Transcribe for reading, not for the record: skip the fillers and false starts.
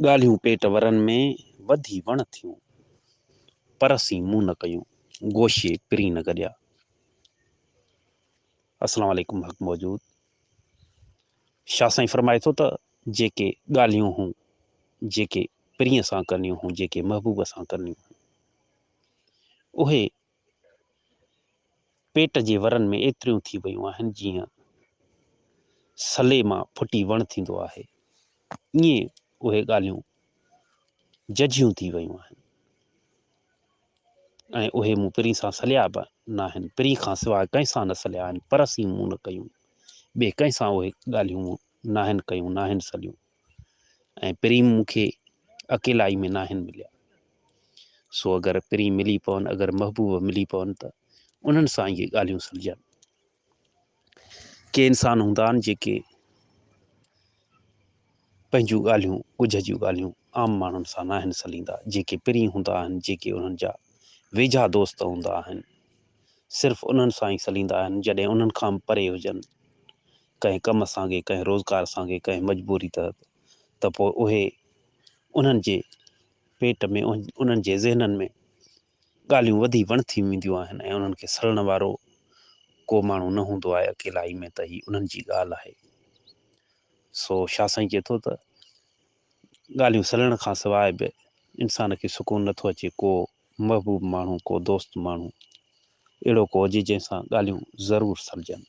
ڳالهيون پيٽ ورن ۾، وڌي وڻ ٿيون. پر سين مون نه ڪيون، گوشي پرين نه گڏيا. السلام عليڪم حق موجود. شاهه سائين فرمائي ٿو ته جيڪي ڳالهيون هون، جيڪي پرينء سان ڪرڻيون هون، جيڪي محبوب سان ڪرڻيون هون، اهي پيٽ جي ورن ۾ ايتريون ٿي ويون آهن جيئن سلي مان ڦٽي وڻ ٿيندو آهي، ائين اهي ڳالهيون ججهيون ٿي ويون آهن ۽ اهي مون پرين سان سليا به ناهن، پرين کان سواء ڪنهن سان نه سليا آهن، پر سين مون نه ڪيون، ٻئي ڪنهن سان اهي ڳالهيون مون ناهن ڪيون، ناهن سليون ۽ پرين مون کي اڪيلائي ۾ ناهن مليا. سو اگر پرين ملي پون، اگر محبوب ملي پون ته انهن سان اهي ڳالهيون سلجن. ڪي انسان هوندا آهن جيڪي پنهنجون ڳالهيون، ڳجهه جون ڳالهيون عام ماڻهن سان ناهن سليندا، جيڪي پرين هوندا آهن، جيڪي انهن جا ويجها دوست هوندا آهن، صرف انهن سان ئي سليندا آهن، جڏهن انهن کان به پري هجن، ڪنهن ڪم سانگي، ڪنهن روزگار سانگي، ڪنهن مجبوري تحت ته پوء اهي انهن جي پيٽ ۾، انهن جي ذهنن ۾ ڳالهيون وڌي وڻ ٿي وينديون آهن ۽ انهن کي سڙڻ وارو ڪو ماڻهو نه هوندو آهي اڪيلائي ۾ ته هي انهن جي ڳالهه آهي. سو شاهه سائين چئي ٿو ته ڳالهيون سلڻ کان سواء به انسان کي سڪون نٿو اچي ڪو محبوب ماڻهو ڪو دوست ماڻهو اهڙو ڪو هجي جنهن سان ڳالهيون ضرور سلجن.